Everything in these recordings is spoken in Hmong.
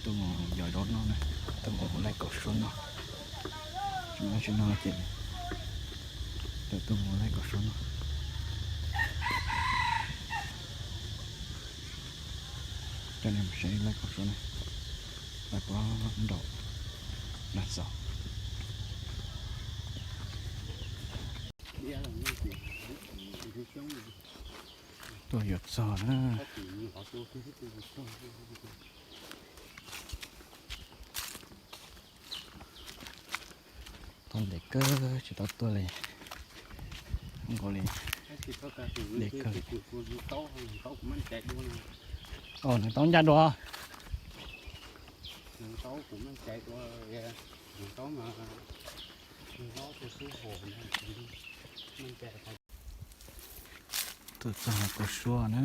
Tuaj mus yos zaub noj na, tuaj mus laij kaum suab noj. Tsis muaj dab tsi noj ces tuaj mus laij kaum suab noj. Coj nej mus saib laij kaum suab na, laij puag nraum Nag Xos. Tuaj yuav txog na. Tau ntev kawg tsis tau tuaj li. Nkaus li ntev kawg li. Nws taub ncaj dua. Tuaj txog kaum suab na.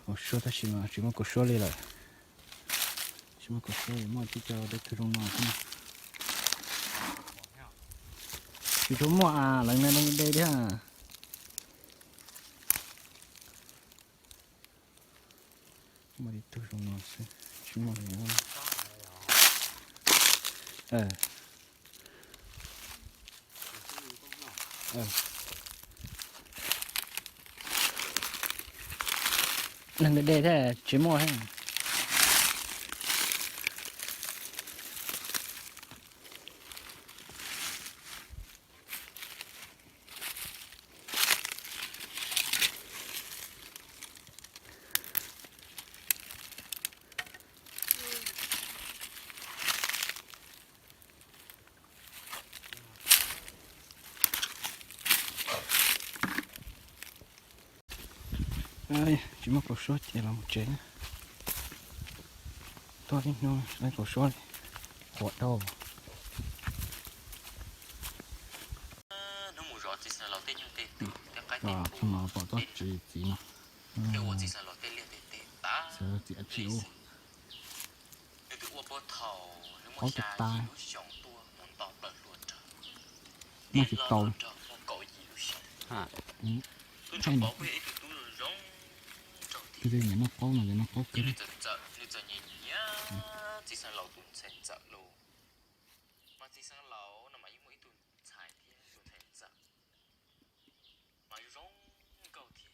Kaum suab tab sis mas tsis muaj kaum suab li lawm. Tsis muaj kaum suab, muaj tib co dej twg zoo no xwb. Tsis tshua muaj a, leev na leej de thiab. Muaj tib tug zoo no xwb, tsis muaj li. Neeg de de thiab tsis muaj thiab. Tsis muaj kaum suab ces los mus tsev na. Tuaj ib hnub laij kaum suab li, quav dhau. Txog no pom txoj tsev txiv no. Txiv tsis ua, paub tag tas. Noj tsis tau. Tus twg nyiam noj qaub no ces noj qaub kiag. Txiv xeev laus tus ntxhais ntxawm los, mas txiv xeev laus no mas yeej muaj ib tug ntxhais thiab tus ntxhais ntxawm mas zoo nkauj thiab.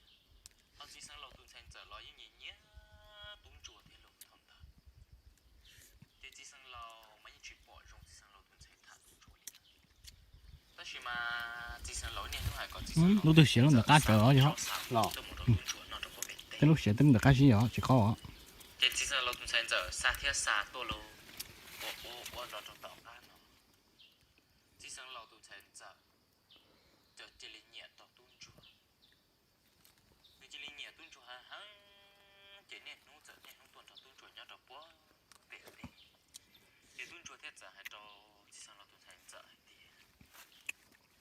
Ho txiv xeev laus tus ntxhais ntxawm los yeej nyiam nyiam tub ntsuag thiab los thaum ntawd. Ces txiv xeev laus mas yeej tsis pom zoo txiv xeev laus tus ntxhais tham tub ntsuag li. Tab sis mas txiv xeev laus niaj hnub hais kom txiv xeev laus lub twg siav lub ntawd qab tsawv os yog. Tej lub siav tej lub ntawd qab zib os tsis qaub os. Ces txiv xeev laus tus ntxhais ntxawm xa thiab xa tuaj los ua ua ua los rau tom qab no. Txiv xeev laus tus ntxhais ntxawm ces cia li nyiam tau tub ntsuag. Nws cia li nyiam tub ntsuag heev heev, ces niaj hnub txawm niaj hnub tuaj nrog tub ntsuag nyob rau puag pem teb. Ces tub ntsuag thiaj txawm hais rau txiv xeev laus tus ntxhais ntxawm hais tias,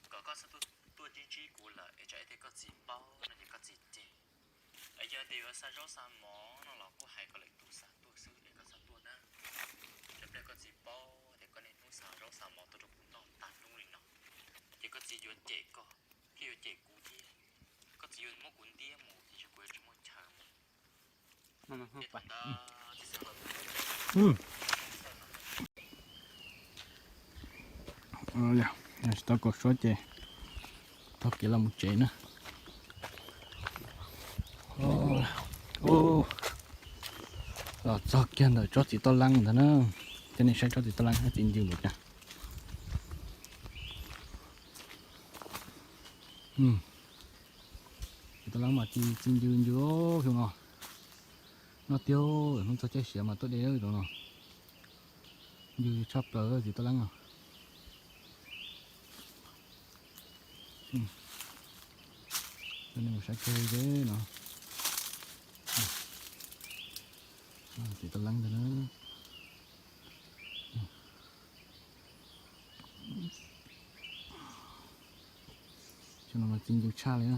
kom koj txhob tuaj ntsib ntsib kuv lawm es tsam ib pliag koj txiv paub no ces koj txiv cem. Es yog tias yuav xa zaub xa mov no los kuj hais kom lwm tus xa tuaj xwb es koj txhob tuaj na. Tsam ib pliag koj txiv paub tias koj niaj hnub xa zaub xa mov tuaj rau kuv noj tag hnub li no, ces koj txiv yuav cem koj thiab yuav cem kuv thiab. Koj txiv yuav muab kuv ntiab mus ces kuv yuav tsis muaj chaw mus. Tsis tau kaum suab ces taug kev los mus tsev na. Los txog kiag ntawm tsob txiv toj leeb ntawd na. Coj nej saib tsob txiv toj leeb thiab txiv ncw ntawd na. Txiv toj leeb mas txi ncw ncw xyoo no. Noj tiag, hnub txog caij siav mas tuaj de tus no. Ncw tshaj plaws txiv toj leeb no. Coj nej mus saib kiag no. Txiv toj leeb ntag na. Xyoo no mas txi ncw tshaj li na.